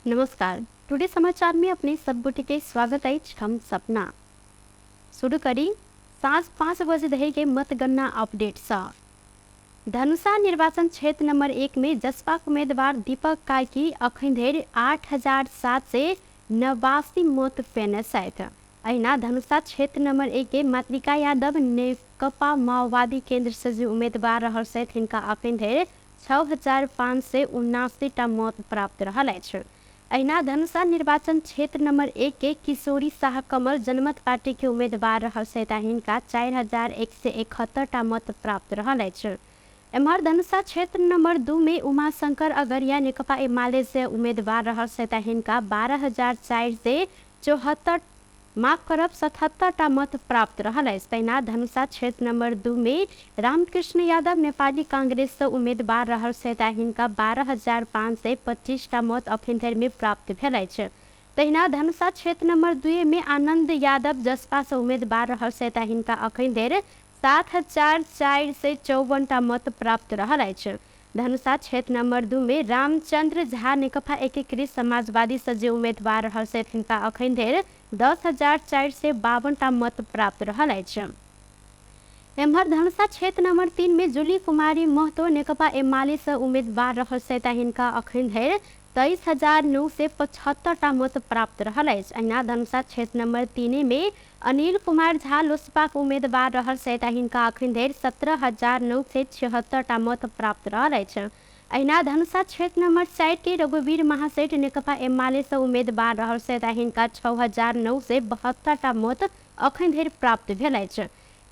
नमस्कार, टुडे समाचार में अपने सब गोटे के स्वागत अछि। हम सपना। शुरू करी साँझ 5 बजे धरि के मतगणना अपडेट सँ। धनुषा निर्वाचन क्षेत्र नंबर 1 में जसपा उम्मीदवार दीपक कार्की अखन धरि 8789 मत पेने छथि। अहिना धनुषा क्षेत्र नंबर 1 के मातृका यादव नेकपा माओवादी केंद्र से जे उम्मीदवार रहल छथि हिनका अखन धरि 6579 टा मत प्राप्त रहल अछि। अहिना धनुषा निर्वाचन क्षेत्र नंबर 1 के किशोरी शाह कमल जनमत पार्टी के उम्मीदवार रहल छथि आ हिनका 4171 टा मत प्राप्त रहल अछि। एम्हर धनुषा क्षेत्र नंबर 2 में उमाशंकर अगरिया नेकपा एमाले से उम्मीदवार रहल छथि आ हिनका 12474 माफ करब 77 टा मत प्राप्त रहल अछि। तहिना धनुषा क्षेत्र नंबर 2 में रामकृष्ण यादव नेपाली कांग्रेस से उम्मीदवार रहल छथि आ हिनका 12525 टा मत अखन धरि में प्राप्त भेल अछि। तहिना धनुषा क्षेत्र नंबर 2 में आनंद यादव जसपा से उम्मीदवार रहल छथि आ हिनका अखन धरि 7454 टा मत प्राप्त रहल अछि। धनुषा क्षेत्र नंबर 2 में रामचंद्र झा नेकपा एकीकृत समाजवादी से जे उम्मीदवार रहल छथि हिनका अखन धरि 10452 टा मत प्राप्त रहल अछि। एम्हर धनुषा क्षेत्र नंबर 3 में जूली कुमारी महतो नेकपा एमाले से उम्मीदवार रहल छथि आ हिनका अखन धरि 23975 टा मत प्राप्त रहल अछि। अहिना धनुषा क्षेत्र नंबर 3 में अनिल कुमार झा लोसपा के उम्मीदवार रहल छथि आ हिनका अखन धरि 17976 टा मत प्राप्त रहल अछि। अहिना धनुषा क्षेत्र नंबर 4 के रघुवीर महासेठ नेकपा एमाले से उम्मीदवार रहल छथि आ हिनका 6972 टा मत अखन धरि प्राप्त भेल अछि।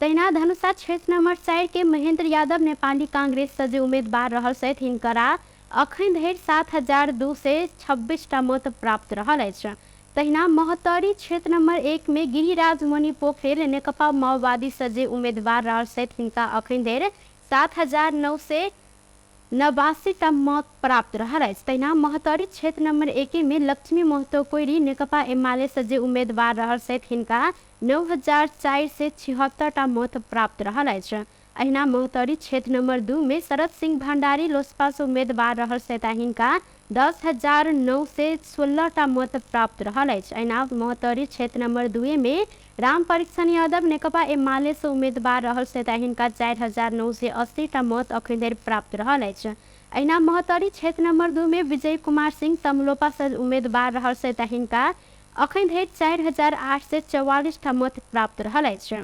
तहिना धनुषा क्षेत्र नंबर 4 के महेंद्र यादव नेपाली कांग्रेस से जे उम्मीदवार रहल छथि हिनकरा अखन धरि 7226 टा मत प्राप्त रहल अछि। तहिना महोत्तरी क्षेत्र नंबर 1 में गिरिराज मणि पोखरेल नेकपा माओवादी से जे उम्मीदवार रहल छथि हिनका अखन धरि 7989 टा मत प्राप्त रहल अछि। तहिना महोत्तरी क्षेत्र नंबर 1 में लक्ष्मी महतो कोइरी नेकपा एमाले से जे उम्मीदवार रहल छथि हिनका 9476 टा मत प्राप्त रहल अछि। अहिना महोत्तरी क्षेत्र नंबर 2 में शरद सिंह भंडारी लोसपा से उम्मीदवार रहल छथि आ हिनका 10916 टा मत प्राप्त रहल अछि। अहिना महोत्तरी क्षेत्र नंबर 2 में राम परीक्षण यादव नेकपा एमाले से उम्मीदवार रहल छथि आ हिनका 4980 टा मत अखन धरि प्राप्त रहल अछि। अहिना महोत्तरी क्षेत्र नंबर 2 में विजय कुमार सिंह तमलोपा से उम्मीदवार रहल छथि आ हिनका अखन धरि 4844 टा मत प्राप्त रहल अछि।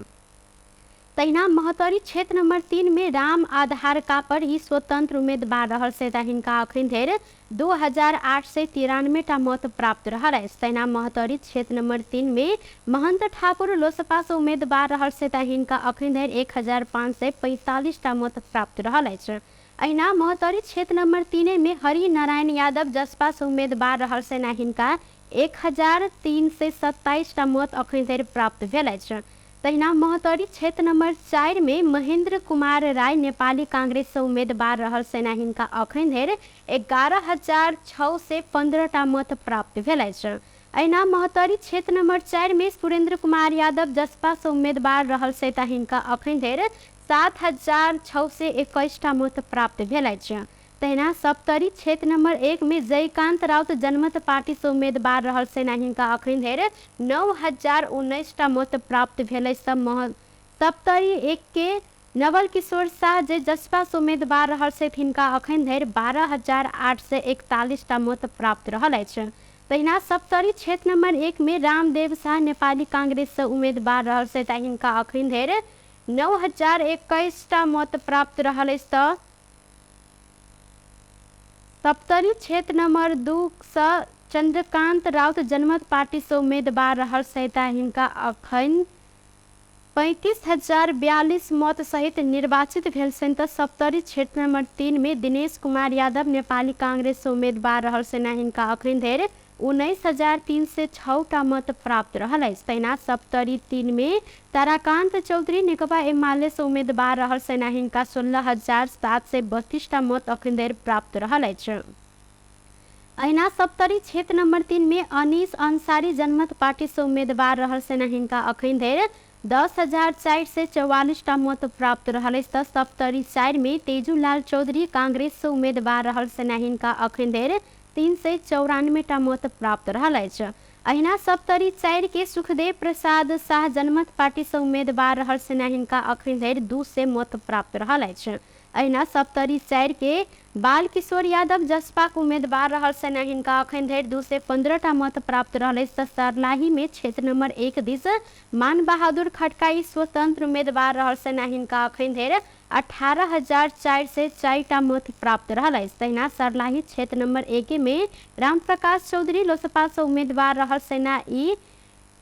तहिना महोत्तरी क्षेत्र नंबर 3 में राम आधार कापर ही स्वतंत्र उम्मीदवार रहल छथि आ हिनका अखन धरि 2893 टा मत प्राप्त रहल अछि। तहिना महोत्तरी क्षेत्र नंबर 3 में महंत ठाकुर लोसपा से उम्मीदवार रहल छथि आ हिनका अखन धरि 1545 टा मत प्राप्त रहल अछि। अहिना महोत्तरी क्षेत्र नंबर 3 में हरि नारायण यादव जसपा से उम्मीदवार रहल छनि आ हिनका 1327 टा मत अखन धरि प्राप्त भेल अछि। तहिना महोत्तरी क्षेत्र नंबर 4 में महेंद्र कुमार राय नेपाली कांग्रेस से उम्मीदवार रहल छनि आ हिनका अखन धरि 11615 टा मत प्राप्त भेल अछि। अहिना महोत्तरी क्षेत्र नंबर 4 में सुरेंद्र कुमार यादव जसपा से उम्मीदवार रहल छथि आ हिनका अखन धरि 7621 टा मत प्राप्त भेल अछि। तहिना सप्तरी क्षेत्र नंबर 1 में जयकांत राउत जनमत पार्टी से उम्मीदवार रहल छनि आ हिनका अखन धरि 9019 टा मत प्राप्त भेल अछि। सप्तरी 1 के नवल किशोर शाह जे जसपा से उम्मीदवार रहल छथि हिनका अखन धरि 12841 टा मत प्राप्त रहल अछि। तहिना सप्तरी क्षेत्र नंबर 1 में रामदेव शाह नेपाली कांग्रेस से उम्मीदवार रहल छथि आ हिनका अखन धरि 9021 टा मत प्राप्त रहल अछि। तऽ सप्तरी क्षेत्र नंबर 2 से चंद्रकांत राउत जनमत पार्टी से उम्मीदवार रहल छथि आ हिनका अखन 35,042 मत सहित निर्वाचित भेल छनि। तऽ सप्तरी क्षेत्र नंबर 3 में दिनेश कुमार यादव नेपाली कांग्रेस से उम्मीदवार रहल छनि आ हिनका अखन धरि 19,306 टा मत प्राप्त रहल अछि। तहिना सप्तरी 3 में ताराकांत चौधरी नेकपा एमाले से उम्मीदवार रहल छनि आ हिनका 16,732 टा मत अखन धरि प्राप्त रहल अछि। अहिना सप्तरी क्षेत्र नंबर 3 में अनीस अंसारी जनमत पार्टी से उम्मीदवार रहल छनि आ हिनका अखन धरि 10,444 टा मत प्राप्त रहल अछि। तऽ सप्तरी 4 में तेजूलाल चौधरी कांग्रेस से उम्मीदवार रहल छनि आ हिनका अखन धरि 394 टा मत प्राप्त रहल अछि। अहिना सप्तरी 4 के सुखदेव प्रसाद शाह जनमत पार्टी सँ उम्मीदवार रहल सेना हिनका अखन धरि 200 मत प्राप्त रहल अछि। अहिना सप्तरी 4 के बाल किशोर यादव जसपाक उम्मीदवार रहल सेना हिनका अखन धरि 215 टा मत प्राप्त रहल अछि। तऽ सरलाही में क्षेत्र नंबर 1 दिस मान बहादुर खड़का ई स्वतंत्र उम्मीदवार रहल सेना हिनका अखन धरि 18,404 टा मत प्राप्त रहल अछि। तहिना सरलाही क्षेत्र नंबर 1 में रामप्रकाश चौधरी लोसपा सँ उम्मीदवार रहल सेना ई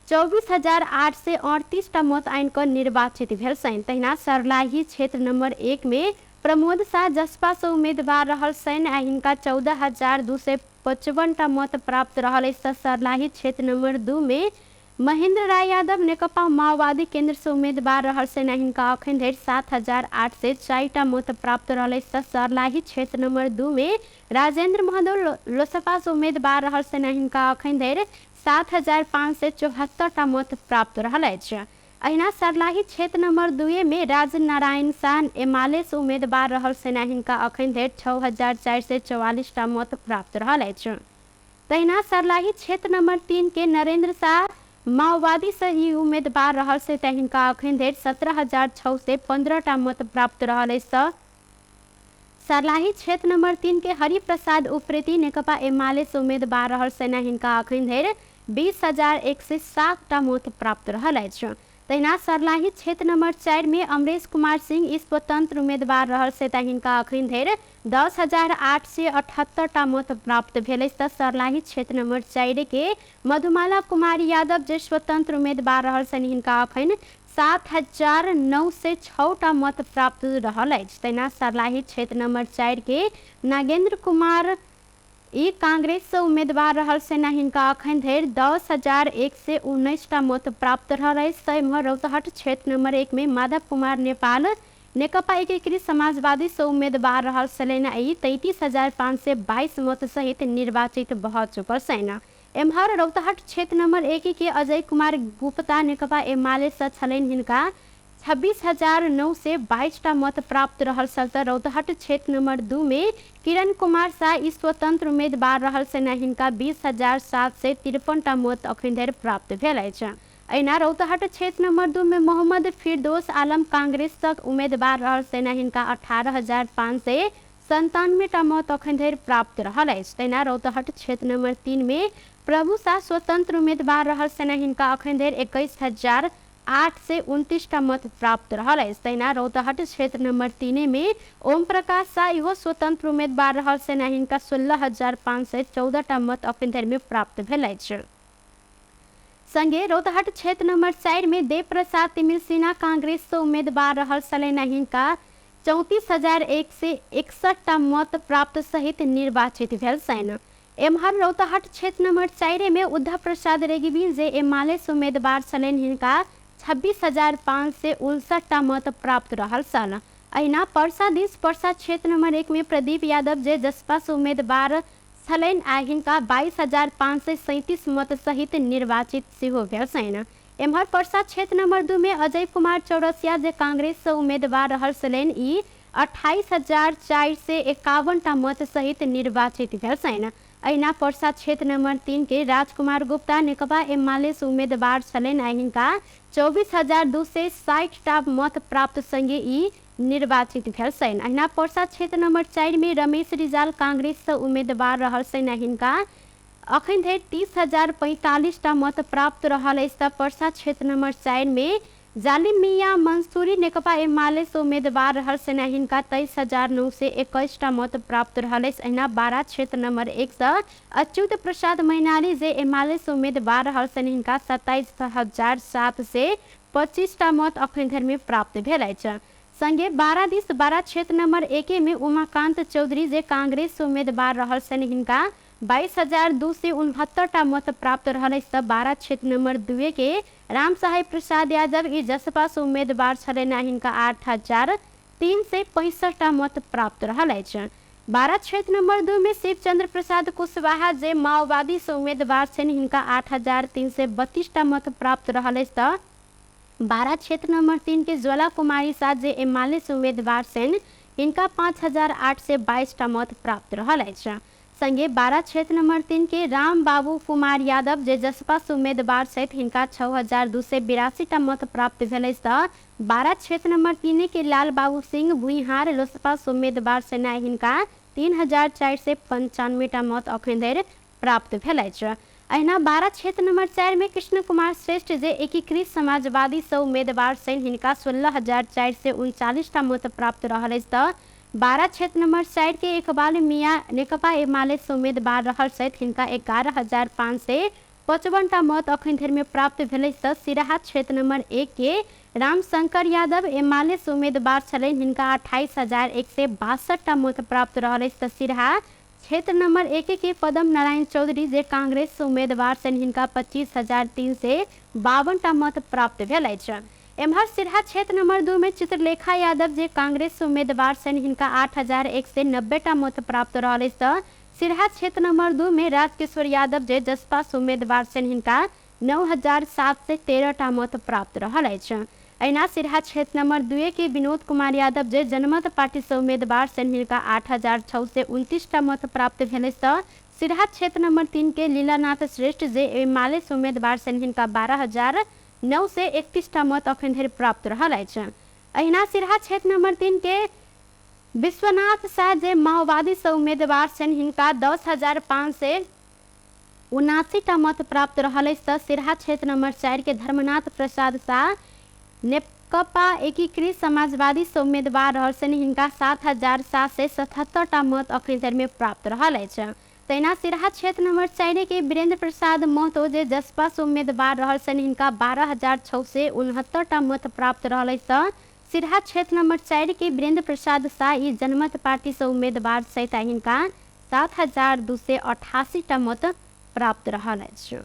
24,838 टा मत आनि कऽ निर्वाचित भेल छनि। तहिना सरलाही क्षेत्र नंबर 1 में प्रमोद शाह जसपा सँ उम्मीदवार रहल छनि आ हिनका 14,255 टा मत प्राप्त रहल अछि। तऽ सरलाही क्षेत्र नंबर 2 में महेंद्र राय यादव नेकपा माओवादी केंद्र सँ उम्मीदवार रहल छनि आ हिनका अखन धरि 7,804 टा मत प्राप्त रहल अछि। तऽ सरलाही क्षेत्र नंबर 2 में राजेंद्र महतो लोसपा सँ उम्मीदवार रहल छनि आ हिनका अखन धरि 7,574 टा मत प्राप्त रहल अछि। अहिना सरलाही क्षेत्र नंबर 2 में राजनारायण शाह एमाले सँ उम्मीदवार रहल छनि आ हिनका अखन धरि 6,444 टा मत प्राप्त रहल अछि। तहिना सरलाही क्षेत्र नंबर 3 के नरेंद्र शाह माओवादी सँ ई उम्मीदवार रहल से तऽ हिनका अखन धरि 17,615 टा मत प्राप्त रहल अछि। तऽ सरलाही क्षेत्र नंबर 3 के हरिप्रसाद उप्रेती नेकपा एमाले सँ उम्मीदवार रहल सेना हिनका अखन धरि 20,107 टा मत प्राप्त रहल अछि। तहिना सरलाही क्षेत्र नंबर 4 में अमरेश कुमार सिंह ई स्वतंत्र उम्मीदवार रहल से तऽ हिनका अखन धरि 10,878 टा मत प्राप्त भेल अछि। तऽ सरलाही क्षेत्र नंबर 4 के मधुमाला कुमारी यादव जे स्वतंत्र उम्मीदवार रहल छनि हिनका अखन 7,906 टा मत प्राप्त रहल अछि। तहिना सरलाही क्षेत्र नंबर 4 के नागेंद्र कुमार ई कांग्रेस सँ उम्मीदवार रहल सेना हिनका अखन धरि 10,119 टा मत प्राप्त रहल अछि। तऽ एम्हर रौतहट क्षेत्र नंबर 1 में माधव कुमार नेपाल नेकपा एकीकृत समाजवादी सँ उम्मीदवार रहल छलनि आ ई 33,522 मत सहित निर्वाचित भऽ चुकल छनि। एम्हर रौतहट क्षेत्र नंबर 1 के अजय कुमार गुप्ता नेकपा एमाले सँ छलनि हिनका 26,922 टा मत प्राप्त रहल छल। तऽ रौतहट क्षेत्र नंबर 2 में किरण कुमार शाह ई स्वतंत्र उम्मीदवार रहल छनि आ हिनका 20,753 टा मत अखन धरि प्राप्त भेल अछि। अहिना रौतहट क्षेत्र नंबर 2 में मोहम्मद फिरदौस आलम कांग्रेस सँ उम्मीदवार रहल छनि आ हिनका 18,597 टा मत अखन धरि प्राप्त रहल अछि। तहिना रौतहट क्षेत्र नंबर 3 में प्रभु शाह स्वतंत्र उम्मीदवार रहल छनि आ हिनका अखन धरि 21,829 टा मत प्राप्त रहल अछि। तहिना रौतहट क्षेत्र नंबर 3 में ओम प्रकाश शाह इहो स्वतंत्र उम्मीदवार रहल छनि आ हिनका 16,514 टा मत अखन धरि में प्राप्त भेल अछि। संगे रौतहट क्षेत्र नंबर 4 में देव प्रसाद तिमिल सिन्हा कांग्रेस सँ उम्मीदवार रहल छलनि आ हिनका 34,161 टा मत प्राप्त सहित निर्वाचित भेल छनि। एम्हर रौतहट क्षेत्र नंबर 4 में उद्धव प्रसाद रेग्मी जे एमाले सँ उम्मीदवार छलनि हिनका 26,559 टा मत प्राप्त रहल छल। अहिना परसा दिस परसा क्षेत्र नंबर 1 में प्रदीप यादव जे जसपा सँ उम्मीदवार छलनि आ हिनका 22,537 मत सहित निर्वाचित सेहो भेल छनि। एम्हर परसा क्षेत्र नंबर 2 में अजय कुमार चौरसिया जे कांग्रेस सँ उम्मीदवार रहल छलनि ई 28,451 टा मत सहित निर्वाचित भेल छनि। अहिना परसा क्षेत्र नंबर 3 के राजकुमार गुप्ता नेकपा एमाले सँ उम्मीदवार छलनि आ हिनका 24,260 टा मत प्राप्त संगे ई निर्वाचित भेल छनि। अहिना परसा क्षेत्र नंबर 4 में रमेश रिजाल कांग्रेस सँ उम्मीदवार रहल छनि आ हिनका अखन धरि 30,045 टा मत प्राप्त रहल अछि। तऽ परसा क्षेत्र नंबर 4 में जालिम मियाँ मंसूरी नेकपा एमाले सँ उम्मीदवार रहल छनि आ हिनका 23,921 टा मत प्राप्त रहल अछि। अहिना बारा क्षेत्र नंबर 1 सँ अच्युत प्रसाद मैनाली जे एमाले सँ उम्मीदवार रहल छनि हिनका 27,725 टा मत अखन धरि में प्राप्त भेल अछि। संगे बारा दिस बारा क्षेत्र नंबर 1 में उमाकांत चौधरी जे कांग्रेस सँ उम्मीदवार रहल छनि हिनका 22,269 टा मत प्राप्त रहल अछि। तऽ बारा क्षेत्र नंबर 2 के राम सहाय प्रसाद यादव ई जसपा सँ उम्मीदवार छलनि आ हिनका 8,365 टा मत प्राप्त रहल अछि। बारा क्षेत्र नंबर 2 में शिवचंद्र प्रसाद कुशवाहा जे माओवादी सँ उम्मीदवार छनि हिनका 8,332 टा मत प्राप्त रहल अछि। तऽ बारा क्षेत्र नंबर 3 के ज्वाला कुमारी शाह जे एमाले सँ उम्मीदवार छनि हिनका 5,822 टा मत प्राप्त रहल अछि। संगे 12 क्षेत्र नंबर 3 के राम बाबू कुमार यादव जे जसपा से उम्मीदवार छथि हिनका 6,282 टा मत प्राप्त भेल अछि तऽ 12 क्षेत्र नंबर 3 के लाल बाबू सिंह भुइहार लोसपा से उम्मीदवार सेना हिनका 3,495 टा मत अखन धरि प्राप्त भेल अछि। अहिना 12 क्षेत्र नंबर 4 में कृष्ण कुमार श्रेष्ठ जे एकीकृत समाजवादी सँ उम्मीदवार छनि हिनका 16,439 टा मत प्राप्त रहल अछि तऽ 12 क्षेत्र नंबर 4 के इकबाल मियाँ नेकपा एमाले सँ उम्मीदवार रहल छथि हिनका 11,555 टा मत अखन धरि में प्राप्त भेल अछि तऽ सिराहा क्षेत्र नंबर 1 के रामशंकर यादव एमाले सँ उम्मीदवार छलनि हिनका 28,162 टा मत प्राप्त रहल अछि तऽ सिराहा क्षेत्र नंबर 1 के पदम नारायण चौधरी जे कांग्रेस से उम्मीदवार छनि हिनका 25,352 टा मत प्राप्त भेल अछि। एम्हर सिरहा क्षेत्र नंबर 2 में चित्रलेखा यादव जे कांग्रेस से उम्मीदवार छनि हिनका 8,190 टा मत प्राप्त रहल अछि तऽ सिरहा क्षेत्र नंबर 2 में राजकिशोर यादव जे जसपा से उम्मीदवार छनि हिनका 9,713 टा मत प्राप्त रहल अछि। अहिना सिरहा क्षेत्र नंबर 2 के विनोद कुमार यादव जे जनमत पार्टी से उम्मीदवार छनि हिनका 8,629 टा मत प्राप्त भेल अछि तऽ सिरहा क्षेत्र नंबर 3 के लीलानाथ श्रेष्ठ जे एमाले से उम्मीदवार छनि हिनका 12,931 टा मत अखन धरि प्राप्त रहल अछि। अहिना सिरहा क्षेत्र नंबर 3 के विश्वनाथ शाह जे माओवादी से उम्मीदवार छनि हिनका 10,579 टा मत प्राप्त रहल अछि तऽ सिरहा क्षेत्र नंबर 4 के धर्मनाथ प्रसाद शाह नेकपा एकीकृत समाजवादी से उम्मीदवार रहल छनि हिनका 7,777 टा मत अखन धरि में प्राप्त रहल अछि। तहिना सिरहा क्षेत्र नंबर 4 के वीरेंद्र प्रसाद महतो जे जसपा से उम्मीदवार रहल छनि हिनका 12,669 टा मत प्राप्त रहल अछि तऽ सिरहा क्षेत्र नंबर 4 के वीरेंद्र प्रसाद शाह ई जनमत पार्टी से उम्मीदवार छथि आ हिनका 7,288 टा मत प्राप्त रहल अछि।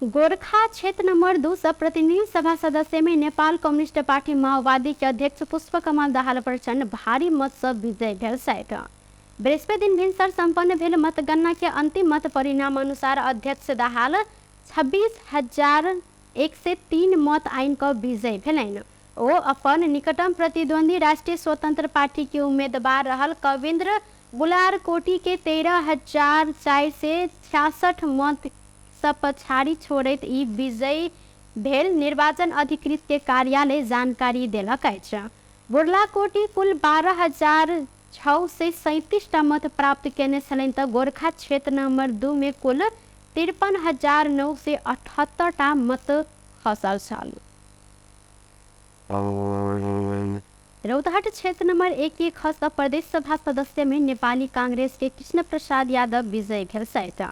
गोरखा क्षेत्र नंबर 2 सँ प्रतिनिधि सभा सदस्य में नेपाल कम्युनिस्ट पार्टी माओवादी के अध्यक्ष पुष्प कमल दाहाल प्रचण्ड भारी मत सँ विजय भेल छथि। बृहस्पति दिन भिनसर संपन्न भेल मतगणना के अंतिम मत परिणाम अनुसार अध्यक्ष दाहाल 26,103 मत आनि कऽ विजय भेलनि। ओ अपन निकटम प्रतिद्वंदी राष्ट्रीय स्वतंत्र पार्टी के उम्मीदवार रहल कविन्द्र बुलारकोटी के 13,466 मत सँ पछाड़ी छोड़ैत ई विजयी भेल निर्वाचन अधिकृत के कार्यालय जानकारी देलक अछि। बुर्लाकोटी कुल 12,637 टा मत प्राप्त केने छलनि तऽ गोरखा क्षेत्र नंबर 2 में कुल 53,978 टा मत खसल छल। रौतहट क्षेत्र नंबर 1 के खस प्रदेश सभा सदस्य में नेपाली कांग्रेस के कृष्ण प्रसाद यादव विजय भेल छथि।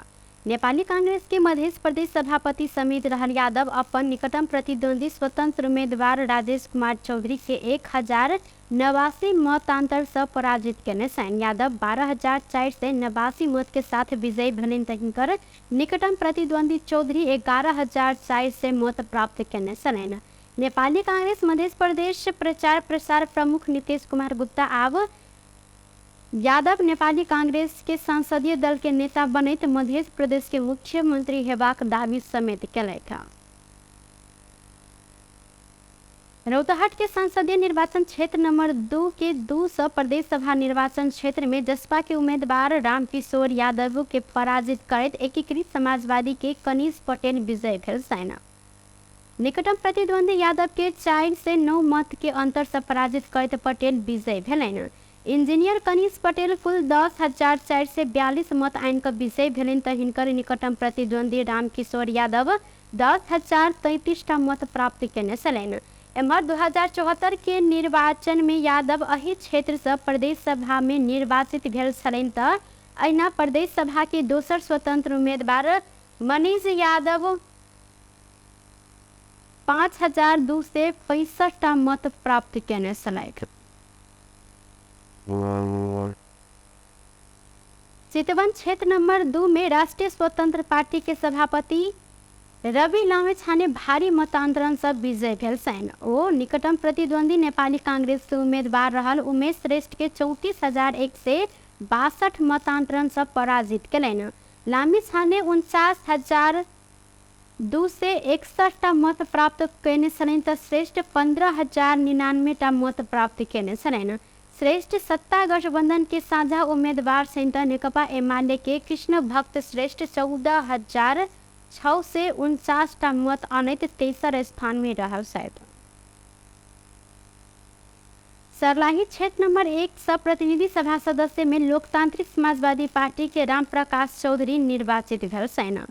नेपाली कांग्रेस के मध्य प्रदेश सभापति समेत रहल यादव अपन निकटम प्रतिद्वंदी स्वतंत्र उम्मीदवार राजेश कुमार चौधरी के 1,089 मतांतर से पराजित केने छनि। यादव 12,489 मत के साथ विजयी भेलनि तऽ हिनकर निकटम प्रतिद्वंदी चौधरी 11,400 मत प्राप्त केने छलनि। नेपाली कांग्रेस मध्य प्रदेश प्रचार प्रसार प्रमुख नीतीश कुमार गुप्ता आब यादव नेपाली कांग्रेस के संसदीय दल के नेता बनैत मध्य प्रदेश के मुख्यमंत्री हेबाक दावी समेत केलथि। रौतहट के संसदीय निर्वाचन क्षेत्र नंबर 2 के 2 सँ प्रदेश सभा निर्वाचन क्षेत्र में जसपा के उम्मीदवार रामकिशोर यादव के पराजित करैत एकीकृत समाजवादी के कनीज पटेल विजय भेल छनि। निकटम प्रतिद्वंदी यादव के 4 से 9 मत के अंतर से पराजित करैत पटेल विजय भेलनि। इंजीनियर कनीज पटेल कुल 10,442 मत आनि कऽ विजय भेलनि तऽ हिनकर निकटम प्रतिद्वंदी रामकिशोर यादव 10,033 टा मत प्राप्त केने छलनि। एम्हर 2074 के निर्वाचन में यादव एहि क्षेत्र सँ प्रदेश सभा में निर्वाचित भेल छलनि तऽ अहिना प्रदेश सभा के दोसर स्वतंत्र उम्मीदवार मनीष यादव 5,265 टा मत प्राप्त केने छलथि। चितवन क्षेत्र नंबर 2 में राष्ट्रीय स्वतंत्र पार्टी के सभापति रवि लामिछाने भारी मतांतरण से विजय भेल छनि। ओ निकटम प्रतिद्वंदी नेपाली कांग्रेस के उम्मीदवार रहल उमेश श्रेष्ठ के 34,162 मतांतरण से पराजित केलनि। लामिछाने 49,261 टा मत प्राप्त केने छलनि तऽ श्रेष्ठ 15,099 टा मत प्राप्त केने छलनि। श्रेष्ठ सत्ता गठबंधन के साझा उम्मीदवार सहित नेकपा एमाले के कृष्ण भक्त श्रेष्ठ 14,649 टा मत अनैत तेसर स्थान में रहल छथि। सर्लाही क्षेत्र नंबर 1 सब प्रतिनिधि सभा सदस्य में लोकतांत्रिक समाजवादी पार्टी के रामप्रकाश चौधरी निर्वाचित भेल छनि।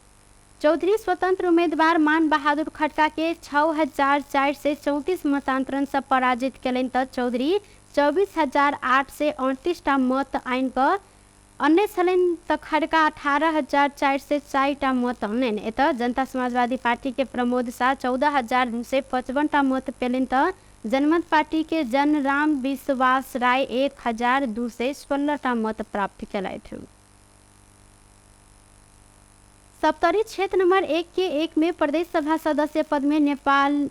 चौधरी स्वतंत्र उम्मीदवार मान बहादुर खड़का के 6,434 मतांतरण से पराजित कयलनि तऽ चौधरी 24,838 टा मत आनि कऽ अन्य छलनि तऽ खड़का 18,404 टा मत अनलनि। एतऽ जनता समाजवादी पार्टी के प्रमोद शाह 14,255 टा मत पेलनि तऽ जनमत पार्टी के जनराम विश्वास राय 1,216 टा मत प्राप्त केलथि। सप्तरी क्षेत्र नंबर 1 के 1 में प्रदेश सभा सदस्य पद में नेपाल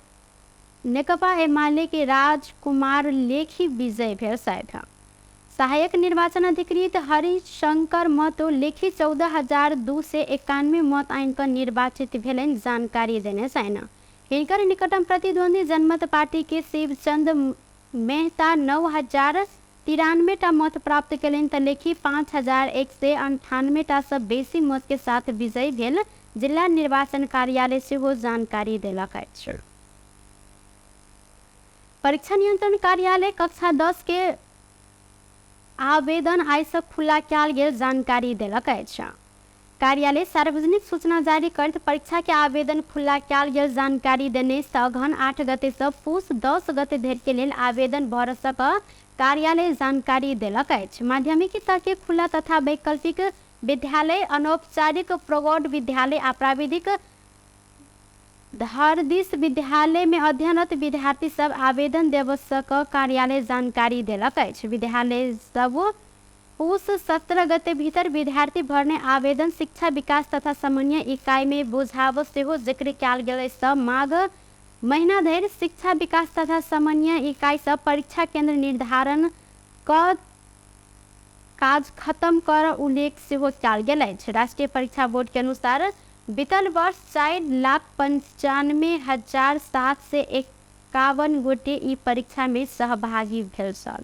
नेकपा एमाले के राजकुमार लेखी विजय भेल छथि। सहायक निर्वाचन अधिकृत हरिशंकर महतो लेखी 14,291 मत आनि कऽ निर्वाचित भेलनि जानकारी देने छनि। हिनकर निकटतम प्रतिद्वंदी जनमत पार्टी के शिवचंद मेहता 9,093 टा मत प्राप्त कयलनि तऽ लेखी 5,198 टा सँ बेसी मत के साथ विजयी भेल जिला निर्वाचन कार्यालय सेहो जानकारी देलक अछि। परीक्षा नियंत्रण कार्यालय कक्षा 10 के आवेदन आइ सँ खुला कयल गेल जानकारी देलक अछि। कार्यालय सार्वजनिक सूचना जारी करैत परीक्षा के आवेदन खुला कयल गेल जानकारी देने अगहन 8 गते सँ पुस 10 गते धरि के लेल आवेदन भर सक कार्यालय जानकारी देलक अछि। माध्यमिक तह के खुला तथा वैकल्पिक विद्यालय, अनौपचारिक प्रौढ़ विद्यालय आ प्राविधिक धरदिस विद्यालय में अध्ययनरत विद्यार्थी सब आवेदन देब सक कार्यालय जानकारी देलक अछि। विद्यालय सब पुस 17 गते भीतर विद्यार्थी भर्ने आवेदन शिक्षा विकास तथा समन्वय इकाई में बुझाव सेहो जिक्र कयल गेल अछि। तऽ माघ महीना धरि शिक्षा विकास तथा समन्वय इकाई सब परीक्षा केंद्र निर्धारण क काज खत्म कर उल्लेख सेहो कयल गेल अछि। राष्ट्रीय परीक्षा बोर्ड के अनुसार बीतल वर्ष 4,95,751 गोटे ई परीक्षा में सहभागी भेल छल।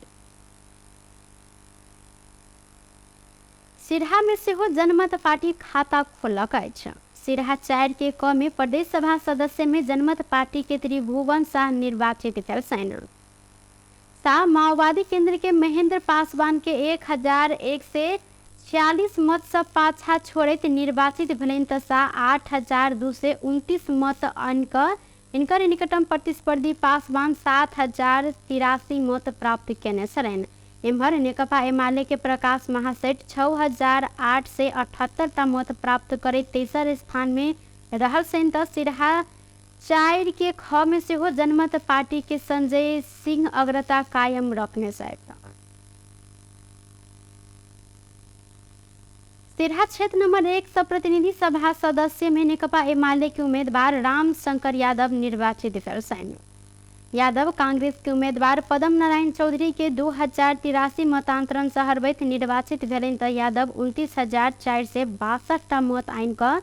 सिरहा में सेहो जनमत पार्टी खाता खोललक अछि। सिरहा 4 के क में प्रदेश सभा सदस्य में जनमत पार्टी के त्रिभुवन शाह निर्वाचित भेल छनि। शाह माओवादी केंद्र के महेंद्र पासवान के 1,146 मत सँ पाछा छोड़ैत निर्वाचित भेलनि तऽ शाह 8,229 मत आनि कऽ हिनकर निकटतम प्रतिस्पर्धी पासवान 7,083 मत प्राप्त केने छलनि। एम्हर नेकपा एमाले के प्रकाश महासेठ 6,878 टा मत प्राप्त करैत तेसर स्थान में रहल छनि तऽ सिरहा 4 के ख में सेहो जनमत पार्टी के संजय सिंह अग्रता कायम रखने छथि। सिरहा क्षेत्र नंबर 1 सब प्रतिनिधि सभा सदस्य में नेकपा एमाले के उम्मीदवार राम शंकर यादव निर्वाचित भेल छनि। यादव कांग्रेस के उम्मीदवार पदम नारायण चौधरी के 2,083 मतांतरण से हरबैत निर्वाचित भेलनि तऽ यादव 29,462 टा मत आनि कऽ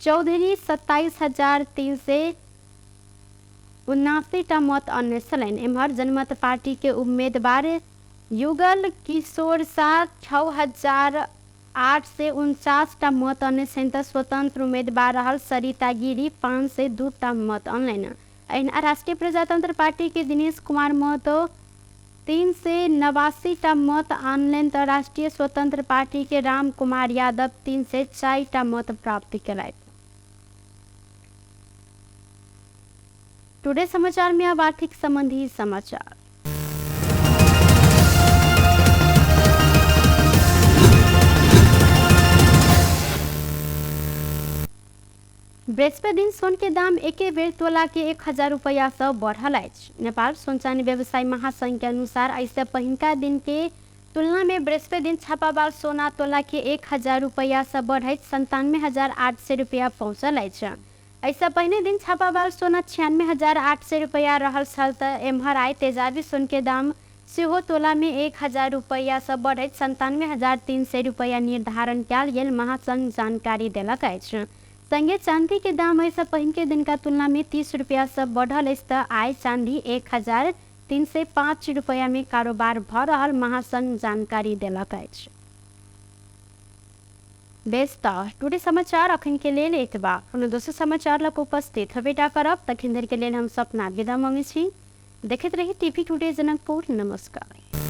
चौधरी 27,379 टा मत अनने छलनि। एम्हर जनमत पार्टी के उम्मीदवार युगल किशोर शाह 6,849 टा मत अनने छनि तऽ स्वतंत्र उम्मीदवार रहल सरिता गिरी 502 टा मत अनलनि। एहिना राष्ट्रीय प्रजातंत्र पार्टी के दिनेश कुमार महतो 389 टा मत आनलनि तऽ राष्ट्रीय स्वतंत्र पार्टी के राम कुमार यादव 304 टा मत प्राप्त केलथि। टुडे समाचार में अब आर्थिक संबंधी समाचार। बृहस्पति दिन सोन के दाम एके बेर तोला के 1,000 रुपया से बढ़ल अछि। नेपाल सोन चानी व्यवसायी महासंघ के अनुसार एहिसँ पहिनका दिन के तुलना में बृहस्पति दिन छापावाल सोना तोला के 1,000 रुपया से बढ़ैत 97,800 रुपया पहुँचल अछि। एहिसँ पहिने दिन छापावाल सोना 96,800 रुपया रहल छल तऽ एम्हर आइ तेजाबी सोन के दाम सेहो तोला में 1,000 रुपया से बढ़ैत 97,300 रुपया निर्धारण कयल गेल महासंघ जानकारी देलक अछि। संगे चांदी के दाम एहिसँ पहिनके दिनका तुलना में 30 रुपया से बढ़ल अछि तऽ आइ चांदी 1,000 305 रुपैया में कारोबार भ रहल महासंघ जानकारी देलक अछि। बेस तऽ टुडे समाचार अखन के लेल एतबा। कोनो दोसर समाचार लऽ कऽ उपस्थित हेबेटा करब, तखन धरि के लेल हम सपना विदा मंगै छी। देखैत रही टीवी टुडे जनकपुर। नमस्कार।